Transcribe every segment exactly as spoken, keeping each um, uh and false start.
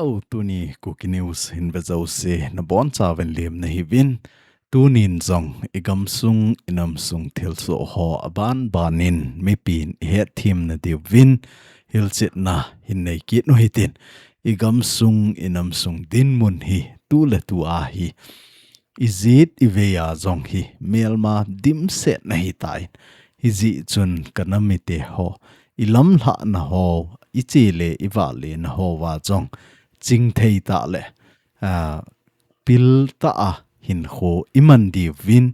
Hello, tuni Kuki News hin ve jouse nabonchauvin lemna hiuvin. Tunin jong igamsung inamsung thilsoh ho abanbanin mipin ihetthem nadiuvin hilchetna hin neikit u hitin. Igamsung inamsung dinmun hi tuletua hi ijat ivei a jong hi melma dimset nahitan. Hijeh chun kanam mite ho, ilamlhahna ho, ichele ivalena hoa jong chingthei tah le, aa, piltah a hinkho iman diuvin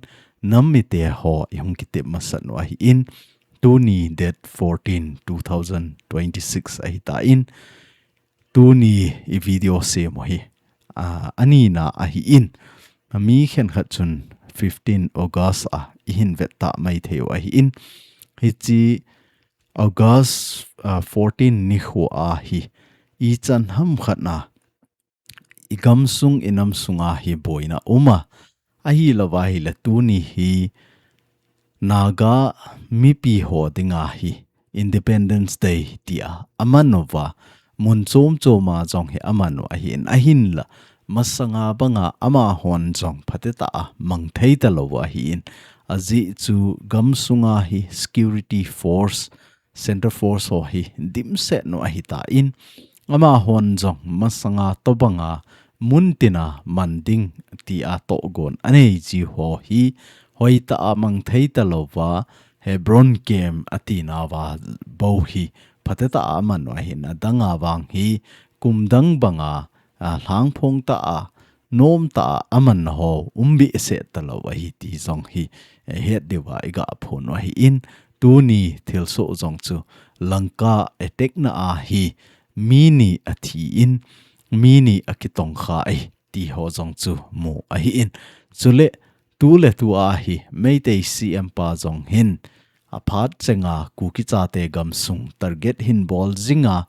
nam mite ho ihung kitep masat u ahin. Tuni date fourteen, two thousand twenty-six ahitan. Tuni ivideo sem u hi, aa, anina ahin. Mi khenkhat chun fifteen August a ihin vettah maithei u ahin. Hiche August, aa, fourteen nikho a hi ichan ham khat na igamsung inamsunga hi boina uma, ahilouva ahile tuni hi Naga mipi ho dinga hi Independence Day tia aman uva, mun chom choma jong hi aman u ahin, ahinla masanga banga amahon jong phatetah a mangthei talou ahin. Ajeh chu gamsunga hi security force, center force ho hi dimset u ahitan, amahon jong masanga tobanga muntina man ding tia tohgon anei jiu ho hi hoitah a mangthei talouva, Hebron camp atinauva bou hi phatetah a aman u ahin, adanga vang hi kum dang banga, aa, lhangphong tah a, nomtah a amanna ho um behseh talou ahi ti jong hi, eh, het diuva iga phon u ahin. Tuni thilsoh jong chu Lanka attack na a hi mi ni athin, mi ni akitongkhai ti ho jong chu mu ahin. Chule tuletua hi Meitei C M pa jong hin aphat chenga Kuki chate gamsung target hin bol jinga,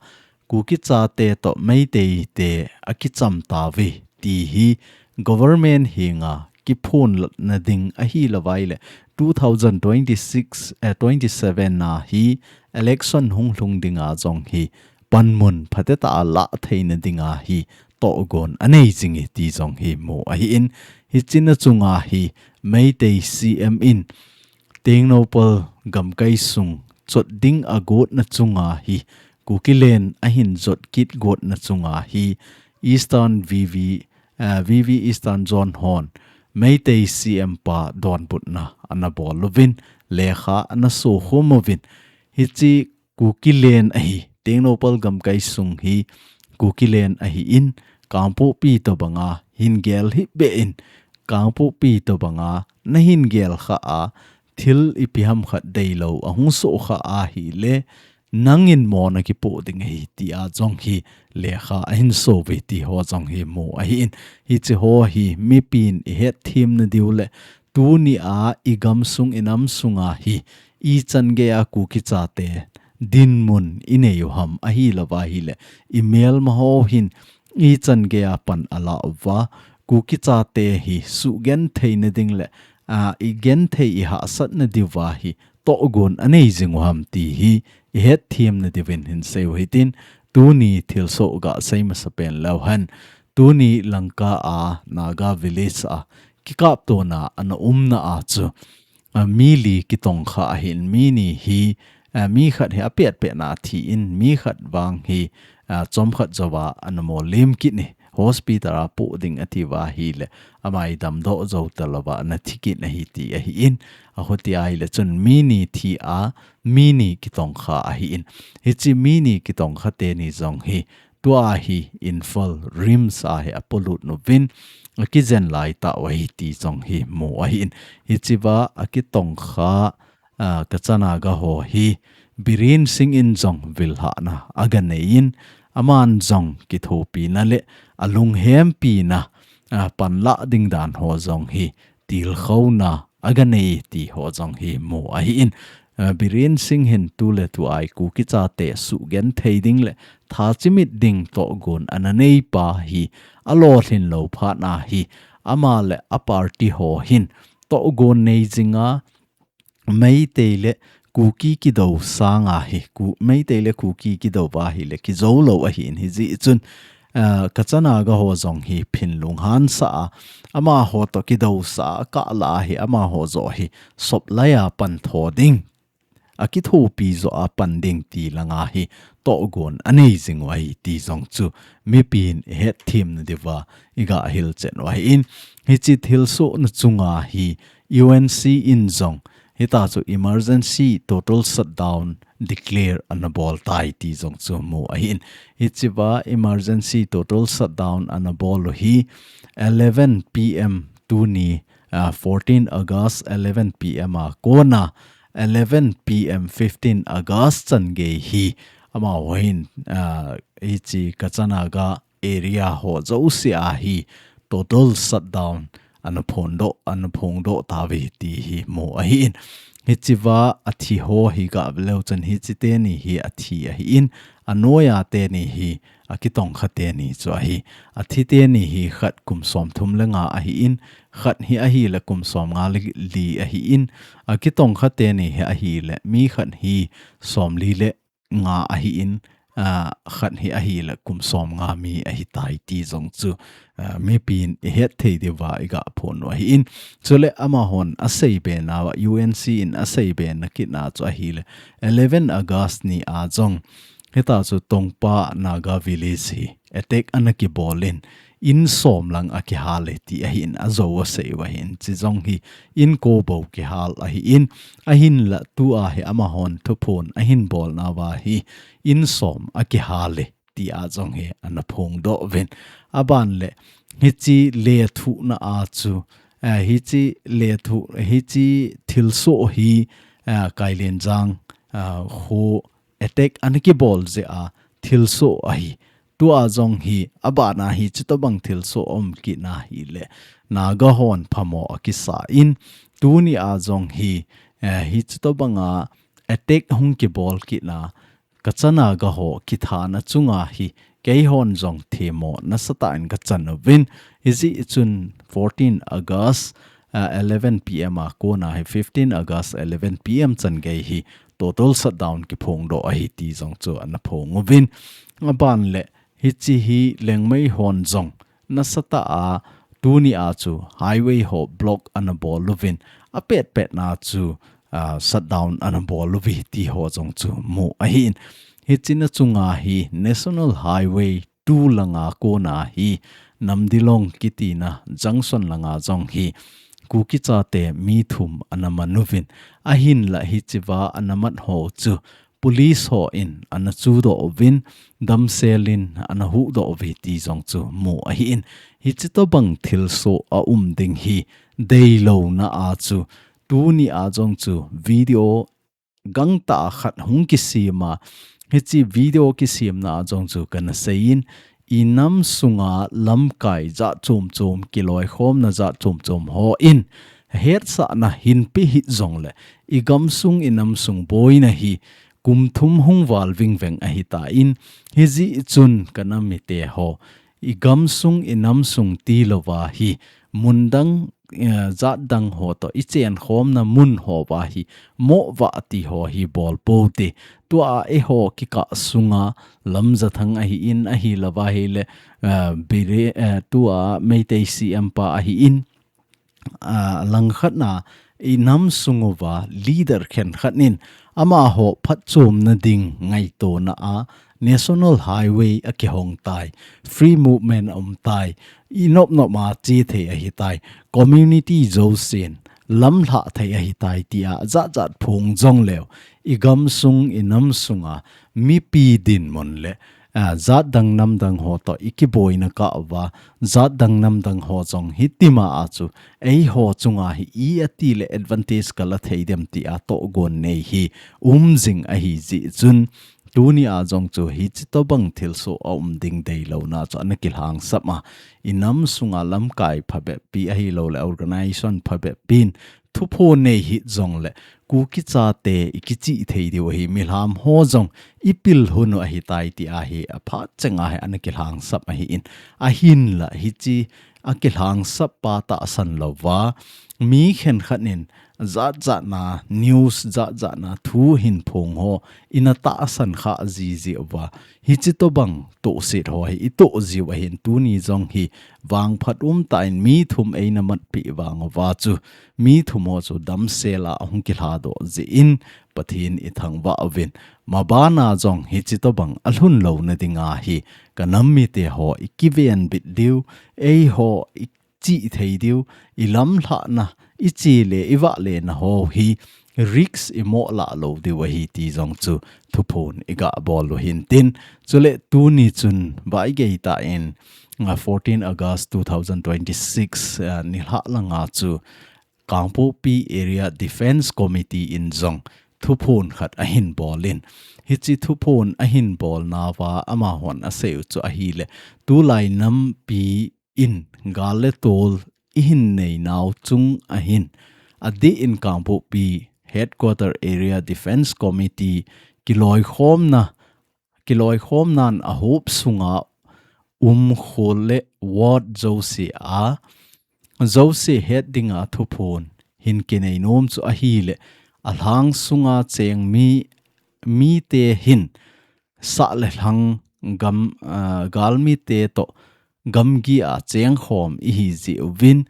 Kuki chate toh Meitei te akicham tauve ti hi government henga kiphonlatna ding ahilouva ahile two thousand twenty-six, eh, twenty-seven a hi election hung lhung dinga jong hi panmun phatetah a lah theina dinga hi tohgon anei jing e ti jong hi mu ahin. Hiche na chunga hi Meitei C M in Tengnoupal gamkai sung chot ding agotna chunga hi, Kukiland ahin jot kit gotna chunga hi, Eastern V V, eh, V V Eastern Zone hon Meitei C M pa donbutna ana bol uvin, lekha ana sokhum uvin. Hiche Kukiland ahi, Tengnoupal gamkai sung hi Kukiland ahin, Kangpokpi tobanga hin gel hih beh in, Kangpokpi tobanga nahin gel khah a, thil ipi ham khat deilou ahung soh khah ahile, nangin mo nakipoh ding ahi tia jong hi lekha ahin so uve ti ho jong hi mu ahin. Hiche ho hi mipin ihetthem nadiu le, tunia igamsung inamsunga hi ichan geiya Kuki chate dinmun inei u ham ahilouva ahile, imelma ho hin ichan geiya pan ala uva, Kuki chate hi sugenthei na ding le, a, igenthei ihahsat nadiuva hi tohgon anei jing u ham ti hi ihetthem nadiuvin hin sei u hitin, tuni thilsoh gasei masapen leu hen. Tuni Lanka a Naga village a kikaptona ana umna a chu, a, mi li kitongkha ahin, mi ni hi, a, mi khat hi apetpetna a thi in, mi khat vang hi, a, chomkhat jouva ana molem kit in, hospital a poh ding atiuva ahile, ama hi damdoh jou talouva ana thi kit in ahi ti ahin, akhuti ahile chun mi ni thi a, mi ni kitongkha ahin. Hiche mi ni kitongkha teni jong hi, tua hi Imphal RIMS a hi apolut uvin, akijen lai tauve ti jong hi mu ahin. Hichea akitongkha, a, Kacha Naga ho hi Biren Singh in jong vilhahna aganei in, aman jong kithopina le alunghempina, a, panlah ding dan ho jong hi tilkhouna aganei ti ho jong hi mu ahin. A, Biren Singh hin tuletua hi Kuki chate sugenthei ding le thachimit ding tohgon ana neipa hi alolhin lou phat ahi, ama le a party ho hin tohgon nei jinga, Meitei le Kuki kidou sanga hi, Ku-, Meitei le Kuki kidouva ahile kijou lou ahin, hijeh chun uh, Kacha Naga ho jong hi phinlung hansah a, amaho toh kidousah a, kah lah a hi amaho joh hi sop lai a pan tho ding, akithopi joh a pan ding ti langa hi tohgon anei jing u ahi ti jong chu mipin ihet themna diuva iga hilchen u ahin, hiche thilsohna chunga hi U N C in jong hita chu emergency total shutdown declare ana bol tai ti jong chu mu ahin. Hichea emergency total shutdown ana bol u hi eleven P M tuni, ah, fourteen August eleven P M a kona eleven P M fifteen August chan gei hi amaho hin, ah, hiche Kacha Naga area ho jouse a hi total shutdown ana phongdoh, ana phongdoh tauve ti hi mu ahin. Hichea athi ho hi gah veleu chun hiche teni hi athi ahin, anoiya teni hi akitongkha teni chu ahi. Athi teni hi khat kum somthum le nga ahin, khat hi ahile kum somnga le li ahin, akitongkha teni hi ahile mi khat hi somli le nga ahin, ah, khat hi ahile kum somnga mi ahitai ti jong chu, ah, mipin ihet thei diuva iga phon u ahin. Chule amahon aseibe nauva, U N C in aseibe na kitna chu ahile eleven August ni a jong hita chu Tongpa Naga Village hi attack ana kibol in, in som lang akihal e ti ahin, ajou asei u ahin. Chi jong hi in ko bou kihal ahin, ahinla tua hi amahon thuphon ahin bol nauva hi in som akihal e tia jong hi ana phongdoh uvin. Aban le hiche lethuhna a chu, eh, hiche lethuh, hiche thilsoh hi, eh, Kailenjang, eh, kho attack ana kibol jeh a thilsoh ahi. Tua jong hi, abana hi chutobang thilsoh aum kit na hile Naga hon phamo akisa in, tuni a jong hi, eh, hi chutobanga attack hung kibol kit na Kacha Naga ho kithana chunga hi keihon jong themmo nasatah in kachan uvin, hijeh chun fourteen August, ah, eleven P M a kona hi fifteen August eleven P M chan gei hi total shutdown kiphongdoh ahi ti jong chu ana phong uvin. Aban le hiche hi Liangmai hon jong nasatah a tuni a chu highway ho block ana bol uvin, apetpet na chu, ah, shutdown ana bol uve ti ho jong chu mu ahin. Hiche na chunga hi National Highway two langa kona hi Namdilong kitina junction langa jong hi Kuki chate mi thum ana man uvin, ahinla hichea ana mat ho chu police hon ana chudoh uvin, damsel in ana huhdoh uve ti jong chu mu ahin. Hiche tobang thilsoh aum ding hi deilouna a chu tuni a jong chu video gangtah khat hung kisem a, hiche video kisemna a jong chu kana sei in, i nam sunga lamkai jat chom chom, kiloikhomna jat chom chom hon hetsahna hinpe hih jongle, i gamsung i namsung boina hi kum thum hung val vingveng ahitan, hijeh chun ka nam mite ho, i gamsung i namsung tilouva hi, mun dang, eh, jat dang ho toh i chenkhomna mun houva hi, mohvah ti ho hi bol pou te. Tua eiho kikah sunga Lamjathang ahin, ahilouva hile, eh, Bire, eh, tua Meitei C M pa ahin, ah, langkhat na i nam sung uva leader khenkhat in amaho phatchomna ding ngaitona a National Highway akihong tai, free movement aum tai, i nop nop a che thei ahitai, community jousen lamlhah thei ahitai tia jat jat phong jongleu, i gamsung i nam sunga mipi dinmun le, ah, jat dang nam dang ho toh i kiboina kah uva, jat dang nam dang ho jong hitima a chu eiho chunga hi i ati le advantage kala thei dem tia tohgon nei hi um jing ahi jeh chun, tuni a jong chu hiche tobang thilsoh aum ding deilouna chu ana kilhangsap a, i nam sunga lamkai phabep pi ahilou le organization phabep pin thuphon nei hih jongle, Kuki chate i kichih thei diu ahi, milham ho jong i pil hon u ahitai tia hi aphat chenga hi ana kilhangsap ahin, ahinla hiche akilhangsap pa tahsan louva, mi khenkhat in, jat jat na, news jat jat na, thu hin phong ho, ina tahsan kha ji ji uva. Hichi tobang tohset ho hi, i toh jiu ahin tuni jong hi, vangphat um tah in mi thum eina matpeh vang uva chu, mi thum ho chu damsel a hung kilha doh jeh in, Pathen i thangvah uvin. Mabana jong hichi tobang alhun louna dinga hi, ka nam mite ho i kiven bit diu, ei ho i chih thei diu, i lamlhahna, i che le, i vahle na ho hi, risk i mo lah lou diu ahi ti jong chu thuphon i ga bol u hin tin. Chule tuni chun vaigei tah in, ah, fourteen August two thousand twenty-six, ah, nilhah langa chu Kangpokpi Area Defence Committee in jong thuphon khat ahin bol in. Hichi thuphon ahin bolna uva amahon asei u chu ahile, tulai nampi in gal le tol i hin nei nau chung ahin, adeh in Kangpokpi Headquarter Area Defence Committee kiloikhomna, kiloikhomnan a hop sunga um kho le ward jouse a, jouse het dinga thuphon hin kinei nom chu ahile, a lhang sunga cheng mi, mite hin sah le lhang gam, ah, galmite toh gamgi a chengkhom i hi jeh uvin,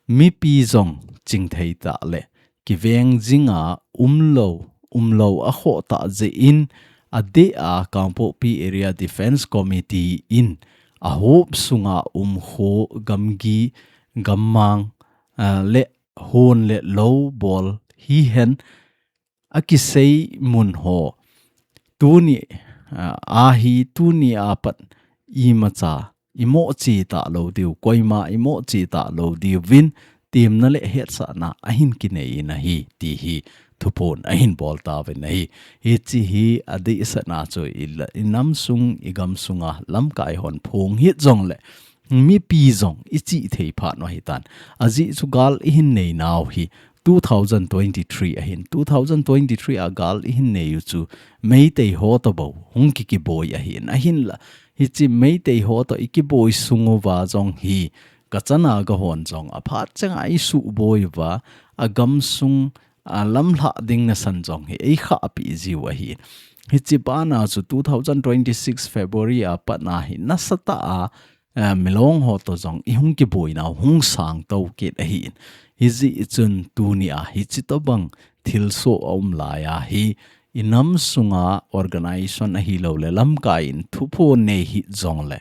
mipi jong chingthei tah le kiveng jinga umlou, umlou a khoh tah jeh in, adeh a Kangpokpi Area Defence Committee in a hop sunga um kho gamgi, gammang, ah, le hon le lou bol hihen, a kisei mun ho, tuni, ah, ahi tuni a pat imacha i mo che ta lou diu, koima i mo che ta lou diuvin, temna le hetsahna ahin kinei in ahi, ti hi thuphon ahin bol tauvin ahi. Hichi hi adeh sahna chu i la, i nam sung, i gam sunga lamkai hon phong hih jongle, mipi jong i chih thei phat u ahi tan. Ajeh chu gal i hin nei nau hi two thousand twenty-three ahin, two thousand twenty-three a gal i hin nei u chu Meitei ho toh bou hung ki kiboi ahin, ahinla hichi Meitei ho toh i kiboi sung uva jong hi, ka chana ka hon jong aphat chenga i suboi uva, a gam sung, a lamlhah ding nasan jong hi ei khahpeh jiu ahi. Hichi bana chu two thousand twenty-six February a patna hi nasatah a, eh, Milong ho toh jong i hung kiboi nau hung sang to kit ahi. Hijeh chun tuni a hichi tobang thilsoh a um lai a hi, i nam sunga organization ahilou le lamkai in thuphon nei hih jongle,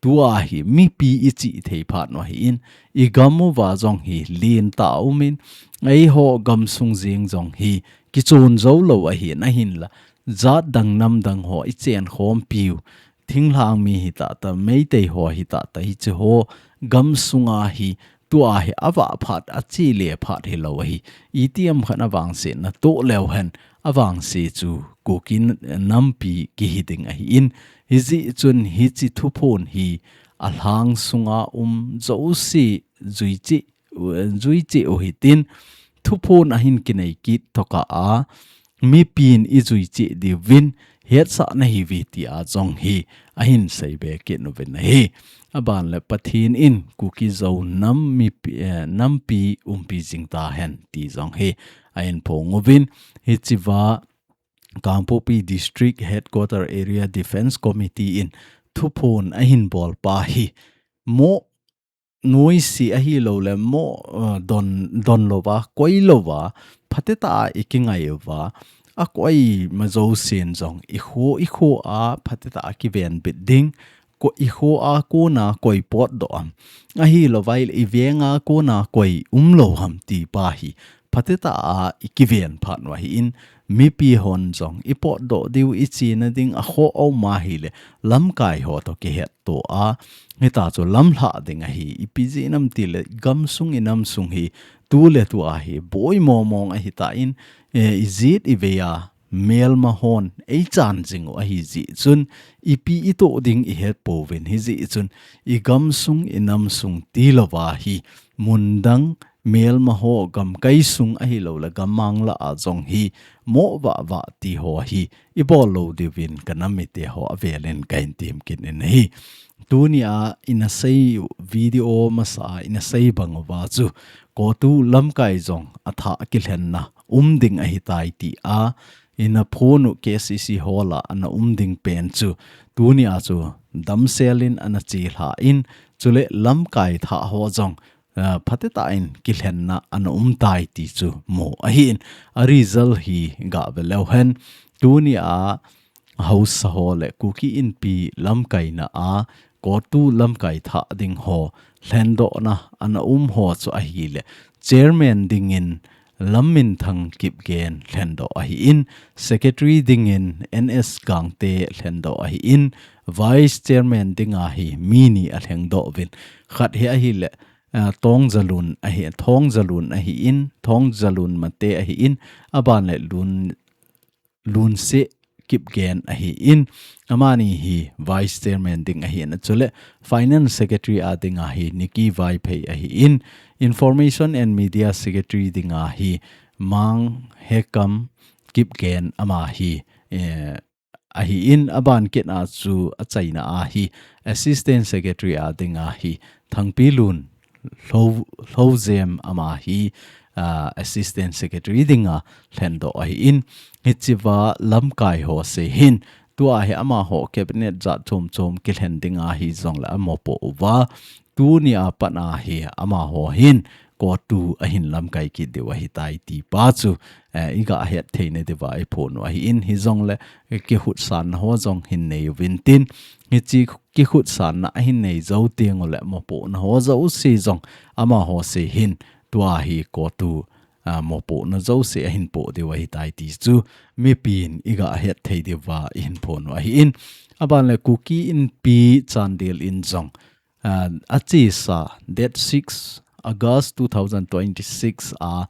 tua hi mipi i chih thei phat u ahin, i gam uva jong hi lentah a um in, ei ho gam sung jeng jong hi kichon jou lou ahin, ahinla jat dang nam dang ho i chenkhompiu, thinglhang mi hi tah tah, Meitei ho hi tah tah, hichi ho gam sunga hi tua hi avah phat, a che le phat hilou ahi. Itiham khat avangse natoh leu hen, avangse chu Kuki nampi kihi ding ahin. Hijeh chun hichi thuphon hi a lhang sunga um jouse jui cheh, jui cheh u hitin, thuphon ahin kinei kit tokah a, mipin i jui cheh diuvin, hetsah nahiuve tia jong hi ahin seibe kit uvin ahi. Aban le Pathen in Kuki Zo nam mipi, eh, nampi umpi jing tahen ti jong hi ahin phong uvin, hichea Kangpokpi District Headquarter Area Defence Committee in thuphon ahin bolpa hi mo noise ahilou le mo, uh, don, don louva, koi louva, phatecha a i kingai uva, a koima jousen jong i kho, i kho a phatecha a kiven bit ding, ko, i kho a kona koi potdoh am, ahilouva i veng a kona koi umlou ham ti pa hi phatecha a i kiven phat u ahin, mipi hon jong i potdoh diu, i chena ding a kho a um ahile, lamkai ho toh kihetto a, hita chu lamlhah ding ahi, ipi jeh ham itile, gamsung i namsung hi, tuletu a hi, boi momong ahitan, eh, i jet i vei a, melma hon, ei chan jing u ahi jeh chun, ipi i toh ding i hetpouvin, hijeh chun, i gamsung i namsung tilouva hi, mun dang, melma ho gamkai sung ahilou le gammang lah a jong hi mo vah vah ti ho hi i bol lou diuvin ka nam mite ho avelin ka hin tem kit in ahi. Tunia ina sei video masa a ina sei bang uva chu CoTU lamkai jong athah kilhenna um ding ahitai tia ina phon u KCC hall a ana um ding pen chu tunia chu damsel in ana chelha in chule lamkai thah ho jong ah, phatetah in kilhenna ana um tai ti chu mu ahin a result hi gah ve leu hen tunia hausa ho le Kuki Inpi lamkaina a CoTU lamkai thah ding ho lhendohna ana um ho chu ahile chairman dingin Lamminthang Kipgen lhendoh ahin, secretary dingin N S Gangte lhendoh ahin, vice chairman dinga hi mi ni alhengdoh uvin, khat hi ahile ah, Thongzalun ahi, Thongzalun ahin, Thongzalun Mate ahin, aban le Lun, Lunse Kipgen ahin, amani hi vice chairman ding ahin, chule finance secretary a dinga hi Nikki Vaiphei ahin, information and media secretary dinga hi Mang Hekam Kipgen ama hi, eh, ahin, aban kit a chu achaina a hi assistant secretary a dinga hi Thangpilun Lho-, Lhojem ama hi, ah, assistant secretary dinga lhendoh ahin, hichea lamkai ho se hin tua hi amaho cabinet jat chom chom kilhen dinga hi jong le amopo uva tunia pat a hi amaho hin CoTU ahin lamkai kit diu ahitai ti pa chu, eh, i gah het theina diuva i phon u ahin, hijongle kihutsanna ho jong hin nei uvin tin, hiche kihutsanna ahin nei jou teng ule mopohna ho jouse jong amaho se hin tua hi CoTU, ah, mopohna jouse ahin poh diu ahitai ti chu mipin i gah het thei diuva i hin phon u ahin, aban le Kuki Inpi Chandel in jong ah, achesa date six August two thousand twenty-six a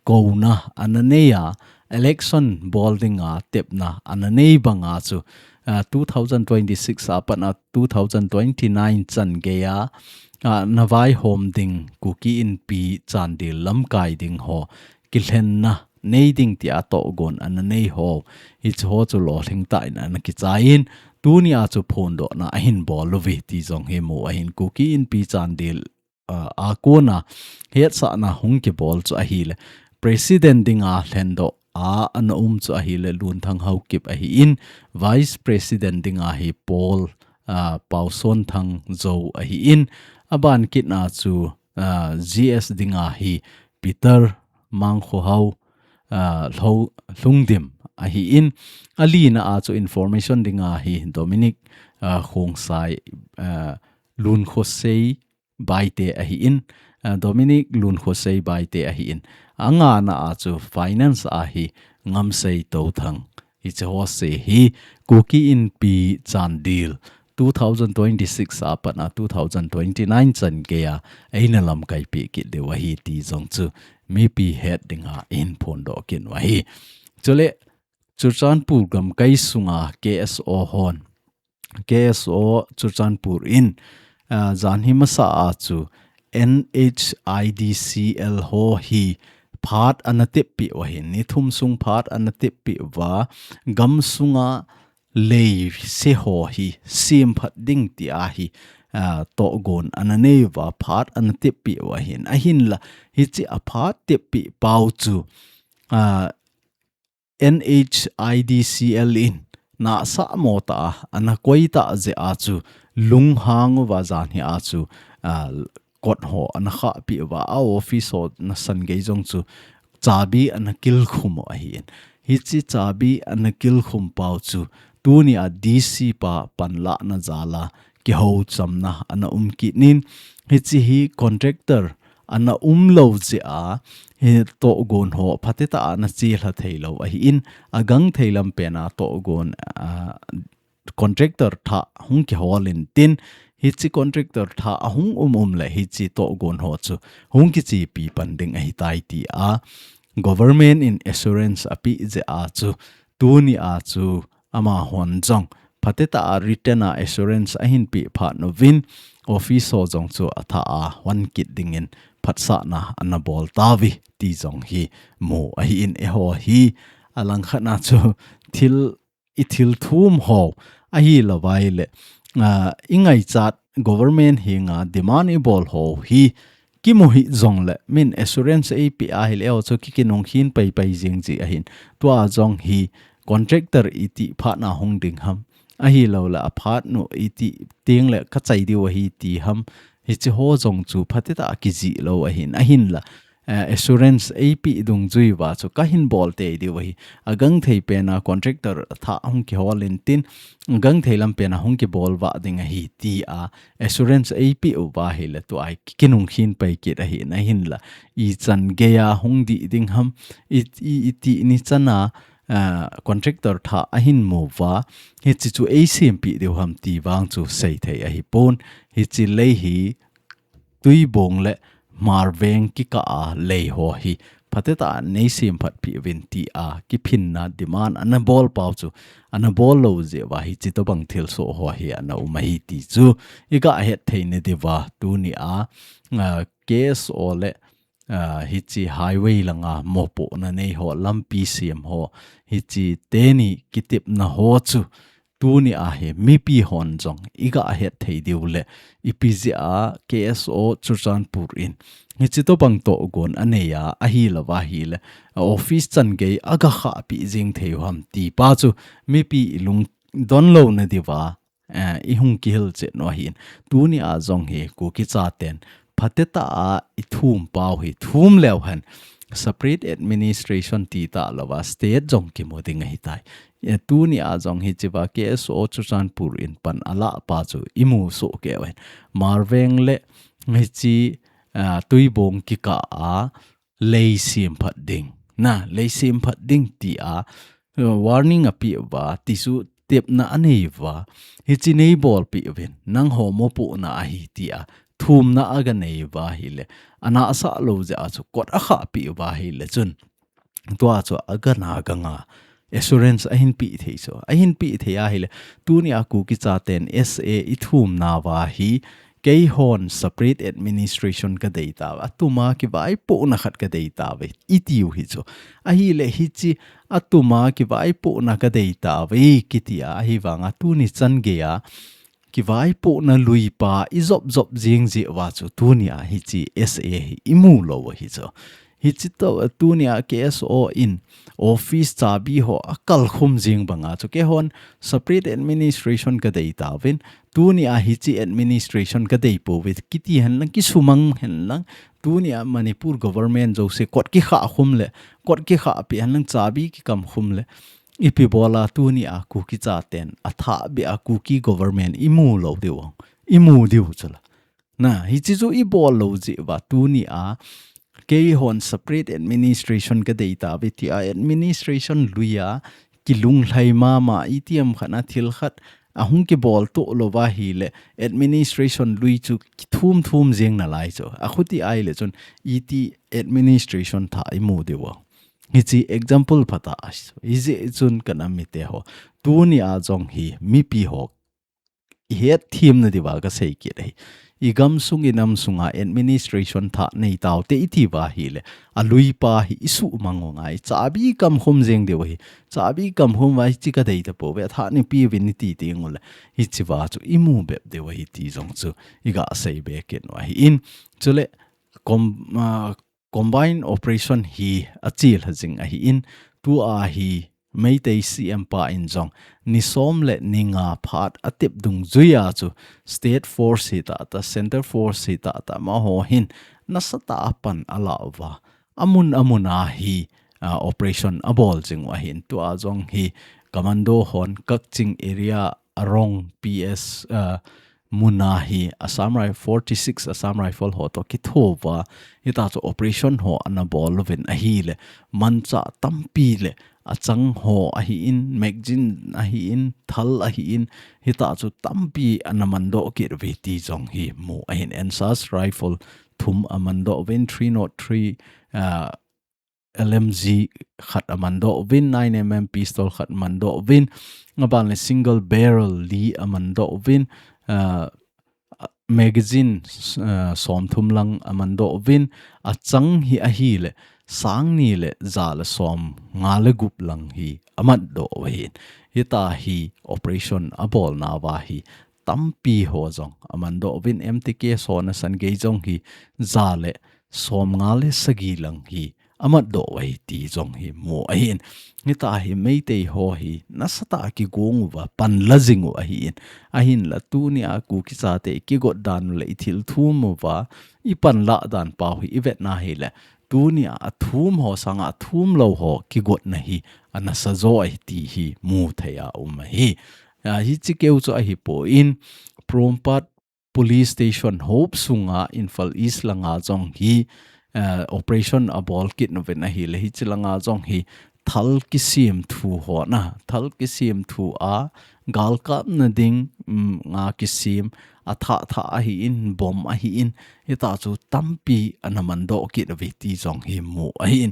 kouna ana nei a, election bol dinga tepna ana nei banga chu, ah, two thousand twenty-six a pat a two thousand twenty-nine chan geiya, ah, ana vaihom ding Kuki Inpi Chandel lamkai ding ho kilhenna nei ding tia tohgon ana nei ho, hiche ho chu lolhing tah in ana kichai in, tunia chu phondohna ahin bol uve ti jong hi mu ahin Kuki Inpi Chandel, ah, a kona hetsahna hung kibol chu ahile, president dinga lhendoh a ana um chu ahile Lunthang Haokip ahin, vice president dinga hi Paul, ah, Pausonthang Zou ahin, aban kit a chu, ah, G S dinga hi Peter Mangkhohao, ah, Lho-, Lhungdim ahin, alina a chu information dinga hi Dominic, ah, Khongsai, ah, Lunkhosei Baite ahin, ah, Dominic Lunkhosei Baite ahin, angana a chu finance a hi Ngamsei Touthang. Hiche ho se hi Kuki Inpi Chandel two thousand twenty-six a pat a two thousand twenty-nine chan geiya eina lamkai peh kit diu ahi ti jong chu mipi het dinga i hin phondoh kit u ahi. Chule Churachandpur gamkai sunga K S O hon, K S O Churachandpur in, ah, janhi masa a chu N H I D C L ho hi phat ana teppeh u ahin, ni thum sung phat ana teppeh uva, gam sunga lei se ho hi semphat ding tia hi, ah, tohgon ana nei uva, phat ana teppeh u ahin, ahinla hiche a phat teppeh pau chu, ah, N H I D C L in nahsah mo tah a ana koi tah jeh a chu lunghang uva janhi a chu, ah, kot ho ana khahpeh uva, a office ho nasan gei jong chu chabi ana kilkhum u ahin. Hiche chabi ana kilkhum pau chu tunia D C pa panlahna jal a kihouchamna ana um kit in, hiche hi contractor ana umlou jeh a, hi tohgon ho phatetah a ana chelha theilou ahin, agangthei lam pen a tohgon, ah, contractor thah hung kihol intin, hiche contractor thah ahung um um le hiche tohgon ho chu hung kichepi pan ding ahitai tia government in assurance apeh jeh a chu tunia chu amahon jong phatetah a written a assurance ahin peh phat uvin, office ho jong chu athah a hon kit dingin phatsahna ana bol tauve ti jong hi mu ahin, eiho hi alangkhat na chu thil i thil thum ho ahilouva ahile, ah, i ngaichat government henga demand i bol ho hi kimu hih jongle min assurance eipeh ahile eiho chu ki kinung khin paipai jing ji ahin. Tua jong hi contractor iti phat na hung ding ham, ahilouleh aphat nu iti tengle ka chai diu ahi ti ham, hichi ho jong chu phatecha kijih lou ahin, ahinla eh, assurance eipeh dungjui uva chu kahin bol tei diu ahi. Agangthei pena contractor athah hung kihol intin, agangthei lam pena hung kibol vah ding ahi tia assurance eipeh uva ahile tua hi kinung khin pai kit ahin, ahinla ichan geiya hung dih ding ham, i, i, iti ni chana, ah, contractor thah ahin mu uva, hichi chu eisempeh diu ham ti vang chu seithei ahipon, hichi lei hi Tuibong le Hmarveng kikah a lei ho hi phatecha nei semphat peh uvin tia kiphinna demand ana bol pau chu ana bol lou jeh uva hichi tobang thilsoh ho hi ana um ahi ti chu i gah het thei na diuva tunia, ah, K S O le, ah, hichi highway langa mopohna nei ho, lampi sem ho, hichi teni kitepna ho chu tunia hi mipi hon jong i gah het thei diu le ipi jeh a K S O Churachandpur in hichi tobang tohgon anei a, ahilouva ahile a office chan gei aga khahpeh jing thei u ham ti pa chu mipi i lungdon lou na diuva, eh, i hung kihil chet u ahin. Tunia jong hi Kuki chaten phatecha a i thum pau hi thum leu hen separate administration ti talouva state jong kimu ding ahitai. Eh, tunia jong hichiva K S O Churachandpur in pan alah pa chu i mu soh kei uhen. Hmarveng le hichi, ah, Tuibong kikah a lei semphat ding, na, lei semphat ding tia, uh, warning apeh uva, tichu tepna anei uva, hichi nei bolpeh uvin, nangho mopohna ahi tia thumna aga nei uva ahile, ana asah lou jeh a chu kot akhahpeh uva ahile chun, tua chu aga na ganga assurance ahin peh thei chu, ahin peh thei ahile, tunia Kuki chaten S A i thumna uva hi keihon separate administration ka dei tauve, atuma kivaipohna khat ka dei tauve i tiu hi chu. Ahile hichi atuma kivaipohna ka dei tauve kitia ahivanga tuni chan geiya kivaipohna lui pa i jop jop jing jeh uva chu tunia hichi S A hi i mu lou ahi chu. Hichi toh tunia K S O in office chabi ho akalkhum jing banga chu keihon separate administration ka dei tauvin, tunia hichi administration ka dei pouve kiti henlang, kisumang henlang, tunia Manipur government jouse kot kikhah khum le, kot kikhahpeh henlang, chabi kikamkhum le, ipi bola tunia Kuki chaten athah beh a Kuki government i mu lou diu, i mu diu chu la. Na, hichi chu i bol lou jeh uva tunia keihon separate administration ka dei tauve tia administration luia kilunglhai mama, itiham khat na thil khat ahung kibol toh louva ahile administration lui chu kithum thum jing nalai chu. Akhuti ahile chun iti administration thah i mu diu. Hichi example phatah ahi chu. Hijeh chun ka nam mite ho, tunia jong hi mipi ho i hetthem na diuva ka sei kit ahi. I gamsung i namsunga administration thah nei taute i tiuva ahile, alui pa hi i suhmang u ngai, chabi kamkhum jing diu ahi. Chabi kamkhum uva hichi ka dei tapouve, athah nei peh uvin i ti teng ule, hichiva chu i mu bep diu ahi ti jong chu i gah sei be kit u ahin. Chule com-, ah, combined operation hi achelha jing ahin, tua hi Meitei C M pa in jong ni som le ni nga phat atep dungjuia chu state force hitah tah, center force hitah tah, amaho hin nasatah a pan ala uva, amun amun a hi, ah, operation abol jing u ahin. Tua jong hi commando hon Kakching area Arong P S, ah, muna hi Assam Rifle, forty-six Assam Rifle ho toh kithouva, hitah chu operation ho ana bol uvin ahile, manchah tampi le achang ho ahin, magazine ahin, thal ahin, hitah chu tampi ana mandoh kit uve ti jong hi mu ahin. Ensas Rifle thum amandoh uvin, three nought three, ah, L M G khat amandoh uvin, nine M M pistol khat amandoh uvin, aban le single barrel li amandoh uvin, ah, magazine, eh, somthum lang aman doh uvin, achang hi ahile sang ni le ja le somnga le gup lang hi amat doh uva hin. Hita hi operation abolna uva hi tampi ho jong aman doh uvin, M T K sona san gei jong hi ja le somnga le sagi lang hi amat doh uva hi ti jong hi mu ahin. Hita hi Meitei ho hi nasatah a kigong uva panla jing u ahin. Ahinla tunia Kuki chate i kigot dan u le i thil thum uva i panla dan pau hi i vetna hile, tunia athum ho sanga athum lou ho kigotna hi anasa jo ahi ti hi mu thei a um ahi. Ah, hichi keu chu ahipon, Porompat Police Station hop sunga Imphal East langa jong hi, ah, operation abol kit uvin ahile, hichi langa jong hi thal kisem thu ho na, thal kisem thu a, galkapna ding, um, nga kisem, athah thah ahin, bomb ahin, hita chu tampi ana man doh kit uve ti jong hi mu ahin.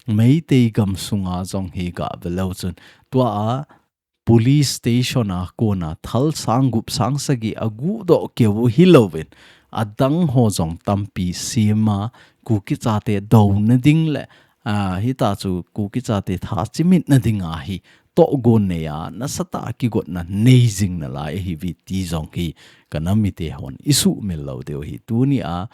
Meitei gam sunga jong hi gave leu chun, tua a police station a kona thal sang gup sang sagi aguh doh keu u hilouvin, adang ho jong tampi sem a, Kuki chate douna ding le, ah, hita chu Kuki chate tha chimitna dinga hi tohgon nei a, nasatah a kigotna nei jing nalai ahi uve ti jong hi ka nam mite hon i sumil lou diu ahi. Tunia,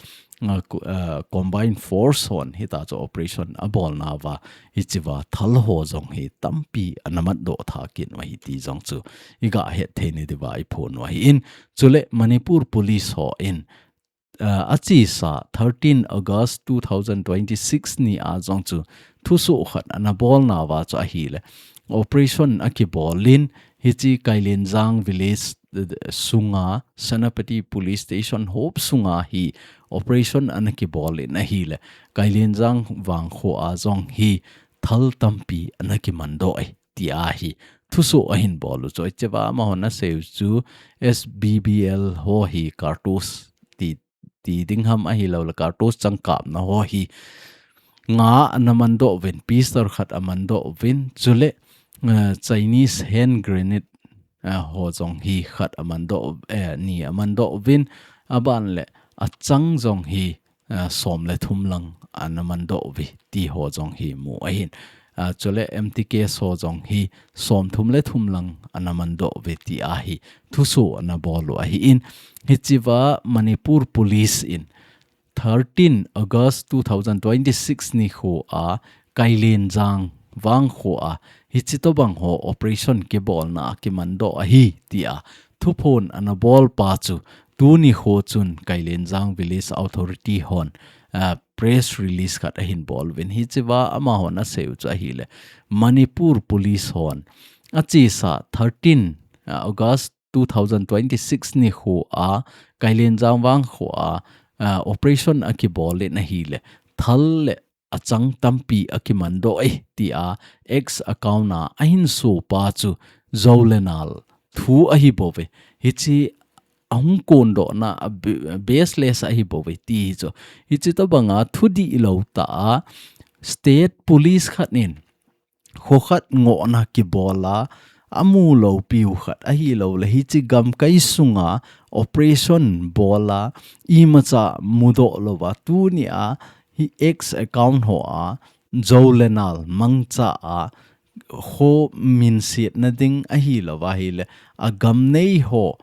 ah, ku-, ah, combined force hon hita chu operation abolna uva, hichi uva thal ho jong hi tampi ana mat doh tha kit uva ahi ti jong chu i gahet thei na diuva i phon u ahin. Chule Manipur Police hon, ah, achesa thirteen August two thousand twenty-six ni a jong chu thusoh khat ana bolna uva chu ahile, operation akibol in, hichi Kailenjang village, eh, sunga Senapati Police Station hop sunga hi operation ana kibol in ahile, Kailenjang vangkho a jong hi thal tampi ana kiman doh e ti ahi. Thusoh ahin bol u chu, hichi uva amahon asei u chu S B B L ho hi cartridge ti, ti ding ham ahilou le cartridge changkapna ho hi nga ana man doh uvin, pistol khat aman doh uvin, chule, eh, Chinese hand grenade, eh, ho jong hi khat aman doh, eh, ni aman doh uvin, aban le achang jong hi, ah, som le thum lang ana man doh uve ti ho jong hi mu ahin. Ah, chule M T K so jong hi somthum le thum lang ana man doh uve ti ahi thusoh ana bol u ahin. Hichi uva Manipur Police in thirteen August two thousand twenty-six nikho a Kailenjang vangkho a hichi tobang ho operation kibolna a kiman doh ahi tia thuphon ana bol pa chu tuni kho chun Kailenjang Village Authority hon, ah, press release khat ahin bol uvin, hichi uva amahon asei u chu ahile, Manipur Police hon achesa thirteen, ah, August two thousand twenty-six nikho a Kailenjang vangkho a, ah, operation akibol in ahile, thal le achang tampi akiman doh e tia X account a ahin so pa chu jou le nal thu ahi bouve. Hichi ahung kondohna a b-, baseless ahi bouve ti chu. Hichi tobanga thudihlou tah a state police khat in kho khat ngohna kibol a, amu loupiu khat ahilou le hichi gamkai sunga operation bol a, imacha mudoh louva, tunia hi X account ho a jou le nal mangcha a, kho minsetna ding ahilouva ahile, agam nei ho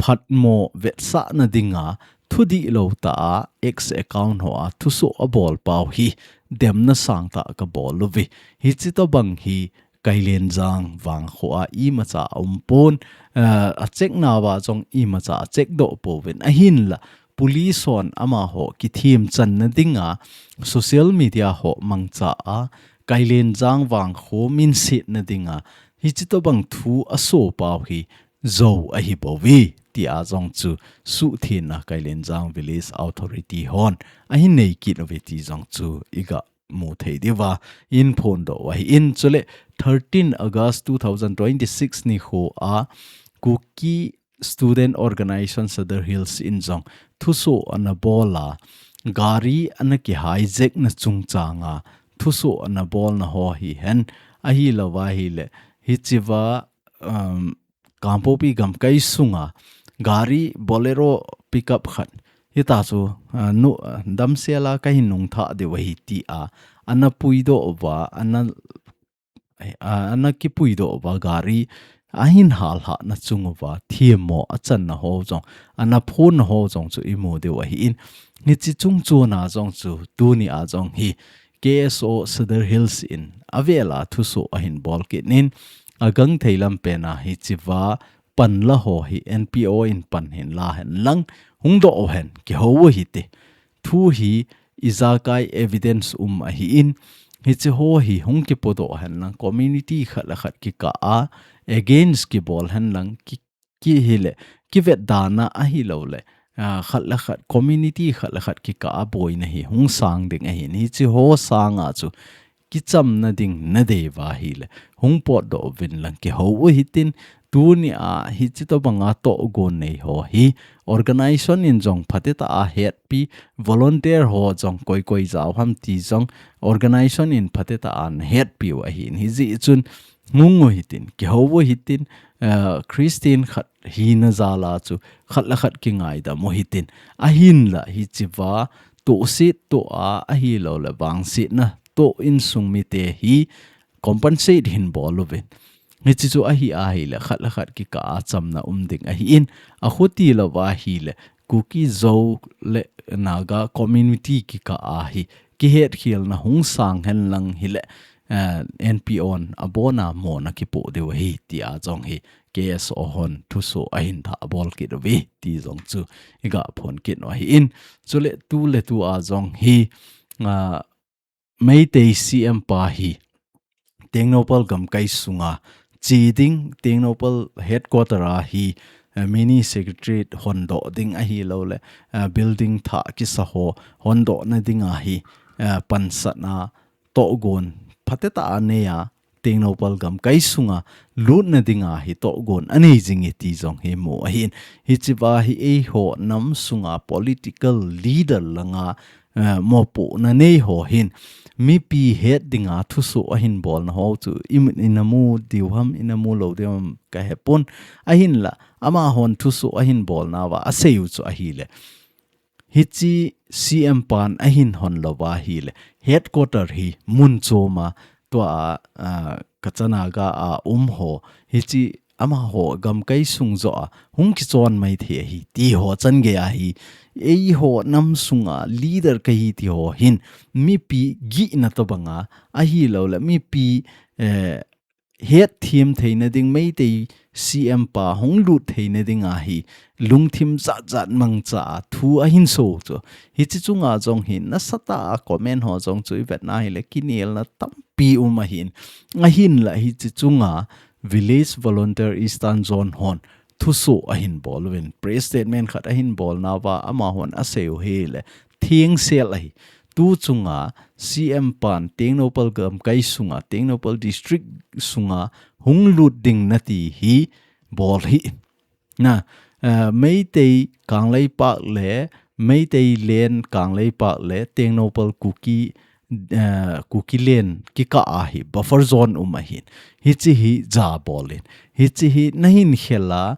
phatmo vetsahna dinga thudihlou tah a X account ho a thusoh abol pau hi demna sangtah kabol uve. Hichi tobang hi Kailenjang vangkho a imacha aumpon, eh, a check nauva jong imacha a check doh pouvin, ahinla police hon amaho kithemchanna dinga social media ho mangcha a Kailenjang vangkho minsetna dinga hichi tobang thu aso pau hi jou ahi bouve tia jong chu suhthengna Kailenjang Village Authority hon ahin nei kit uve ti jong chu iga mu thei diuva ihin phondoh u ahin. Chule thirteen August two thousand twenty-six nikho a Kuki Student Organization Sadar Hills in jong thusoh ana bol a, gari ana ki hijack na chungchang a thusoh ana bolna ho hihen ahilouva ahile, hichi uva, um, Kangpokpi gamkai sunga gari Bolero pickup khat. Hita chu, ah, nu, ah, damsela kahin nungthah diu ahi tia, ana puidoh uva, ana, ah, ana kipuidoh uva gari ahin hallhahna chung uva, thiammo achanna ho jong, ana phonna ho jong chu imu diu ahin. Hiche chungchona jong chu, tunia jong hi, K S O Sadar Hills in avela thusoh ahin bol kit in, agangthei lam pena hichea panla ho hi N P O in pan hinla henlang, hungdoh uhen, kihou u hite. Thu hi ijakai evidence um ahin, hiche ho hi hung kipodoh henlang, community khat le khat kikah a against kibol henlang, ki, kihile, kivetdana ahilouleh, ah, khat le khat, community khat le khat kikah a boina hi hung sang ding ahin, hiche ho sanga chu kichamna ding nadei uva ahile, hung potdoh uvin lang, kihou u hitin, tunia hiche tobanga tohgon nei ho hi, organization in jong phatecha a hetpi, volunteer ho jong koi koi jao ham ti jong, organization in phatecha a ana hetpi u ahin, hijeh chun, hung u hitin, kihou u hitin, ah, Christian khat hina jal a chu, khat le khat kingaidam u hitin, ahinla hichea, tohset toh a, ahilouleh vangsetna toh insung mite hi compensate hin bol uvin. Hiche chu ahi ahile, khat le khat kikah a chamna um ding ahin, akhuti louva ahile, Kuki Zo le Naga community kikah a hi, kihetkhelna hung sang henlang hile, eh, N P O in abona mona kipoh diu ahi, tia jong hi K S O hon thusoh ahin thah bol kit uve, ti jong chu iga phong kit u ahin. Chule tuletua jong hi, ah, Meitei C M pa hi Tengnoupal gamkai sunga che ding, Tengnoupal headquarter a hi, eh, mini secretariat hondoh ding ahilouleh, eh, building thah kisa ho hondohna dinga hi, eh, pansatna tohgon phatecha a nei a, Tengnoupal gamkai sunga lutna dinga hi tohgon anei jing e ti jong hi mu ahin. Hichea hi eiho nam sunga political leader langa, eh, mopohna nei ho hin, mipi het dinga thusoh ahin bolna ho chu, i, ina mu diu ham, ina mu lou diu ham kahepon. Ahinla, amahon thusoh ahin bolnauva asei u chu ahile, hiche C M pan ahin hon louva ahile, headquarter hi mun choma, tua, ah, Kacha Naga a um ho, hiche amaho gamkai sung joh a hung kichon maithei ahi, ti ho changei ahi, eiho nam sunga leader kahi ti ho hin, mipi gihna tobanga, ahilouleh, mipi, eh, hetthem theina ding, Meitei C M pa hung lut theina dinga hi, lungthim jat jat mangcha a thu ahin so chu. Hiche chunga jong hi, nasatah a comment ho jong chu ivetna hile, kinelna tampi um ahin. Ahinla hiche chunga Village Volunteer Eastern Zone hon thusoh ahin bol uvin, press statement khat ahin bolnauva, amahon asei u hile, thengsel ahi. Tu chunga C M pan Tengnoupal gamkai sunga, Tengnoupal district sunga hung lut ding nati hi bol hih in. Na, eh, Meitei Kangleipak le, Meitei Land Kangleipak le, Tengnoupal Kuki, eh, Kuki Land kikah a hi buffer zone um ahin. Hiche hi jabol in. Hiche hi nahin khel a,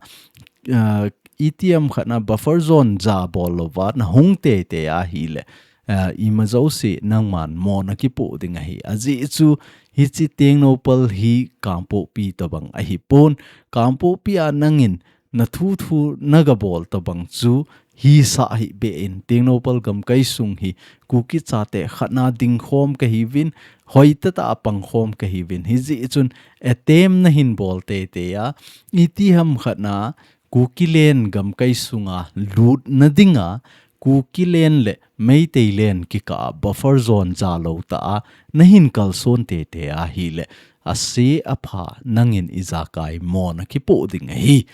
eh, itiham khat na buffer zone jabol louva nahung teitei ahile, eh, ima jouse nangman mona kipoh ding ahi. Ajeh chu hiche Tengnoupal hi Kangpokpi tobang ahipon. Kangpokpi a nangin nathu thu nagabol tobang chu hisah hih beh in, Tengnoupal gamkai sung hi Kuki chate khatna dingkhom kahiuvin, hoitah tah a pangkhom kahiuvin. Hijeh chun attempt nahin bol teitei a, itiham khat na Kuki Land gamkai sunga lutna dinga, Kuki Land le Meitei Land kikah a buffer zone jalou tah a nahin kalson teitei ahile, ase apha nangin ijakai mona kipoh ding ahi.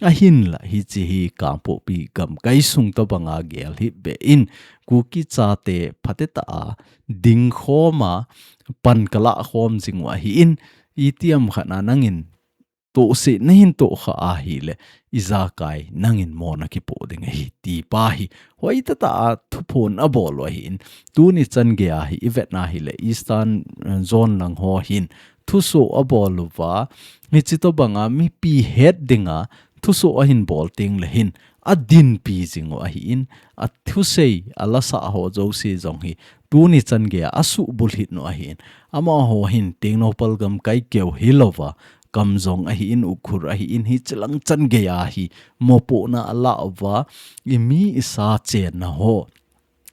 Ahinla hiche hi Kangpokpi gamkai sung tobanga gel hih beh in, Kuki chate phatecha a dingkhom a pan kalah khom jing u ahin, itiham khat na nangin tohse nahin tohkhah ahile, ijakai nangin mona kipoh ding ahi, ti pa hi hoitah tah a thuphon abol u ahin. Tuni changei a hi ivetna hile, Eastern, eh, Zone lang ho hin thusoh abol uva, hiche tobanga mipi het dinga thusoh ahin bol tengle hin, adinpi jing u ahin, athusei, alasa ho jouse jong hi, tuni chan geiya asuhbulhit nu ahin. Amaho hin, Tengnoupal gamkai keu hilouva, Kamjong ahin, Ukhrul ahin, hichelang chan geiya hi, mopohna ala uva, imi isa chenna ho,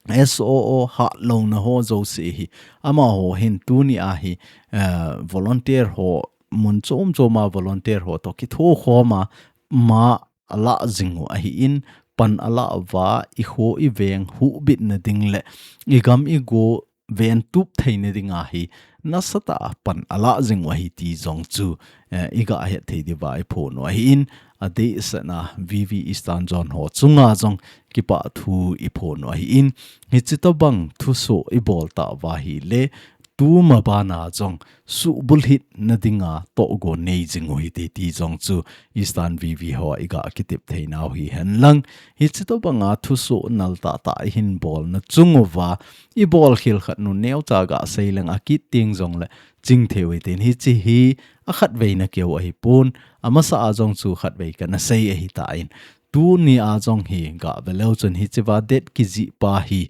S O O hatlouna ho jouse hi, amaho hin tuni a hi, eh, volunteer ho, mun chom choma volunteer ho toh kithokhoma, ma ala jing u ahin, pan ala uva, ikho iveng huhbitna ding le, igam igo ventup theina dinga hi, nasatah a pan ala jing u ahi ti jong chu, eh, iga hetthei diuva iphon u ahin, adehsetna V V Eastern Zone ho chunga jong kipah thu iphon u ahin, hiche tobang thusoh ibol tauva ahile, tuma bana jong suhbulhitna dinga tohgon nei jing u hite ti jong chu Eastern V V ho iga kitep theinau hihen lang. Hiche tobanga thusoh nal tahtah ihin bolna chung uva, ibol khel khat nu neocha gasei leng akit teng jongle chingthei u hitin, hiche hi akhatveina keu ahipon, amasa a jong chu khatvei kana sei ahitan. Tuni a jong hi gave leu chun hichea date kijih pa hi,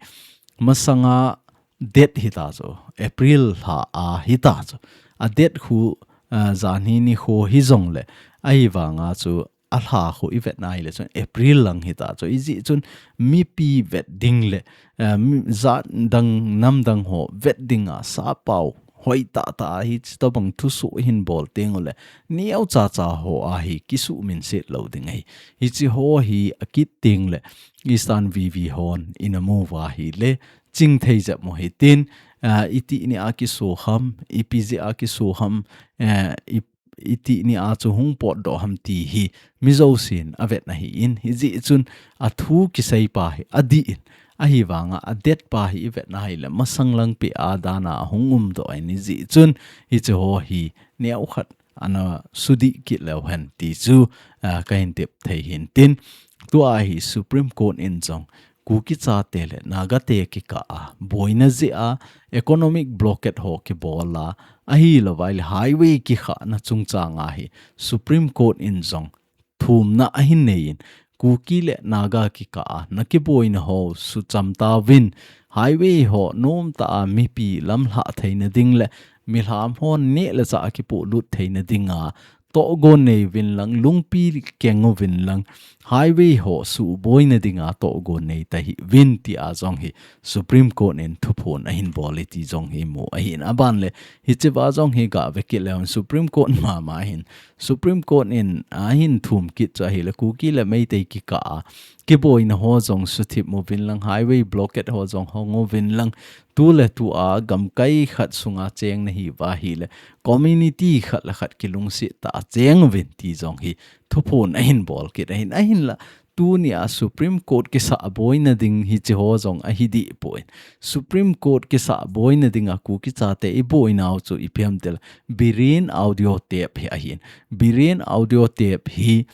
masanga date hita chu, April lha a hita chu. A date khu, ah, janhi nikho hijongle, ahivanga chu alha khu ivet na ahile chun April lang hita chu. Ijeh chun mipi vet ding le, ah, mi, jat dang, nam dang ho vet dinga sappao hoitahtah a hiche tobang thusoh ihin bol teng ule, neocha cha ho a hi kisuhminset lou ding ahi. Hiche ho hi akit teng le, Eastern V V hon ina mu uva ahile, chingthei jep u hitin, ah, iti nia kiso ham, ipi jeh a kiso ham, eh, i, iti nia chu hung potdoh ham ti hi, mi jousen avet na ahin, hijeh chun athu kisei pa hi adihin, ahivanga a date pa hi ivet na ahile, masang lang peh a dana ahung umdoh ahin, hijeh chun hiche ho hi neokhat ana sudih kit leu hen ti chu, ah, kahin tep thei hintin. Tua hi Supreme Court in jong Kuki chate le Naga te kikah a boina jeh a economic blockade ho kibol a, ahilouva ahile highway kikhahna chungchang a hi Supreme Court in jong thumna ahin nei in, Kuki le Naga kikah a nakiboina ho sucham tauvin, highway ho nomtah a mipi lamlhah theina ding le milham hon neh le chah a kipolut theina dinga tohgon nei uvin lang, lungpi keng uvin lang, highway ho suhboina dinga tohgon nei tahih uvin tia jong hi Supreme Court in thuphon ahin bol e ti jong hi imu ahin, aban le hichea jong hi gave kit leu hen Supreme Court mama hin, Supreme Court in ahin thum kit chu ahile Kuki le Meitei kikah a kiboina ho jong suthip uvin lang, highway blockade ho jong hong uvin lang, tu le tu a gamkai khat sunga cheng nahi uva ahile, community khat le khat kilungset tah a cheng uvin ti jong hi thuphon ahin bol kit ahin, ahinla, tuni a Supreme Court kisah boina ding hiche ho jong ahi deh poi. Supreme Court kisah boina dinga Kuki chate iboinau chu ipi ham itile, Biren audio tape hi ahin. Biren audio tape hi,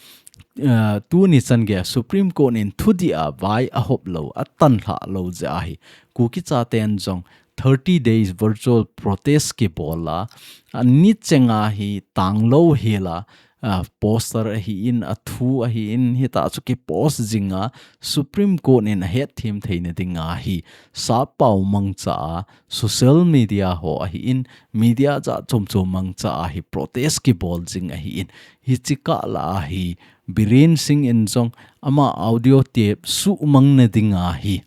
ah, tuni chan geiya Supreme Court in thudih a vai ahop lou, atanlhah lou jeh a hi, Kuki chaten jong thirty days virtual protest kibol a, ani chenga hi tanglou hel a, ah, poster ahin, athu ahin, hitah chu kipost jinga, Supreme Court in ahetthem theina dinga hi, sappao mangcha a, social media ho ahin, media jat chom chom mangcha a hi protest kibol jing ahin, hiche kah lah a hi, Biren Singh in jong ama audio tape suhmangna dinga hi,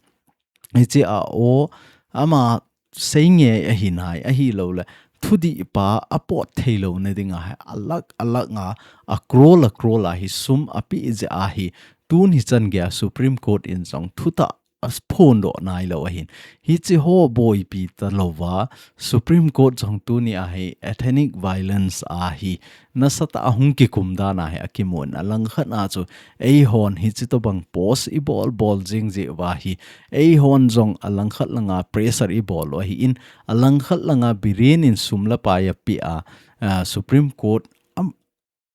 hiche a o, ama seingei ahi nai, ahilou le, thudih pa apot theilouna dinga hi, alak, alak a, a crore, a crore a hi sum apeh jeh a hi, tuni chan geiya Supreme Court in jong thutah aphondoh nailou ahin. Hiche ho boipi talouva, Supreme Court jong tuni a hi ethnic violence a hi nasatah a hung kikum dan a hi akimun, alangkhat a chu eihon hiche tobang post ibol bol jing jeh uva hi, eihon jong alangkhat langa pressure ibol u ahin, alangkhat langa Biren in sum le pai apeh a, ah, Supreme Court am,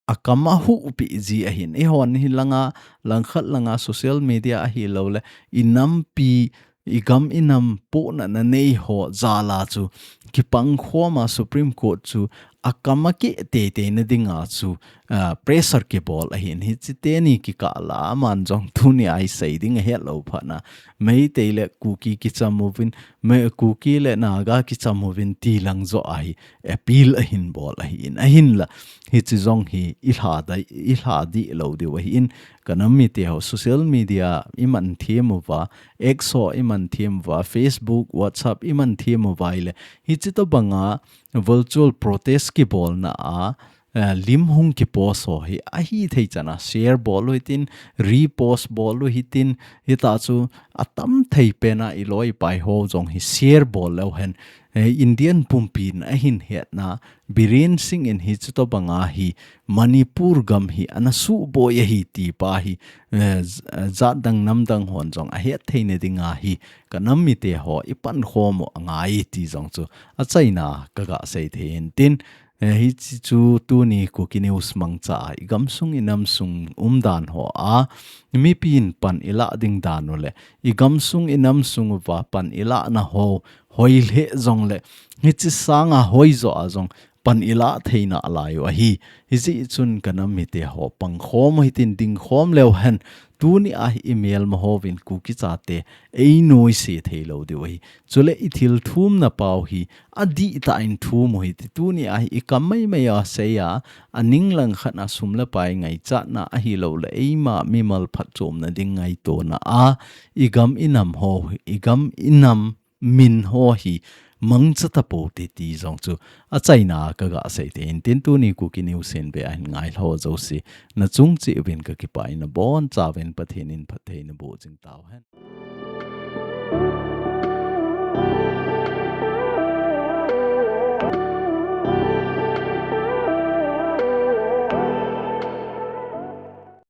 akam ahuhpeh ji ahin. Eihon hi langa, langkhat langa social media ahilou le, inampi, igam inam pohnatna nei ho jal a chu kipangkhom a Supreme Court chu akam a keh teitei na dinga chu, ah, pressure kibol ahin, hichi teni kikah la aman jong tuni a isei ding ahet lou phat na. Meitei le Kuki kicham uvin, me, Kuki le Naga kicham uvin ti lang jo ahi, appeal ahin bol ahin, ahinla. Hichi jong hi ilha dai, ilha dih lou diu ahin, ka nam mite ho social media iman them uva, X ho iman them uva, Facebook, WhatsApp iman them uva ile. Hichi tobanga virtual protest kibolna a, eh, lim hung kipost ho hi, ahithei chan a share bol u hitin, repost bol u hitin, hita chu atam thei pen a iloi ipai ho jong hi share bol leu hen, eh, Indian pumpin ahin hetna, Biren Singh in hichi tobanga hi Manipur gam hi ana suboi ahi ti pa hi, eh, j-, eh, jat dang nam dang hon jong ahet thei na dinga hi ka nam mite ho ipan khom u angai ti jong chu achaina kaga sei thei intin, eh, hichi chu tuni Kuki News mangcha a igamsung inamsung umdan ho a mipin pan ilah ding dan u le igamsung inamsung uva pan ilahna ho hoi le jong le hichi sanga hoi jo a jong pan ilah theina alai u ahi. Hichi chun ka nam mite ho pang khom u hitin, ding khom leu hen, tuni a hi imelma hovin Kuki chate einoise thei lou diu ahi. Chule ithil thumna pau hi adih tah in thum u hiti, tuni a hi ikam maimai a sei a, aning lang khat a sum le pai ngaichatna ahilou le eima mimal phatchomna ding ngaitona a, igam inam ho, igam inam min ho hi mangcha tapou te ti jong chu achaina kaga sei thei intin, tuni Kuki News in be ahin ngai ho jouse nachung cheh uvin kakipah in, nabon chauvin Pathen in phatthei naboh jing tauhen.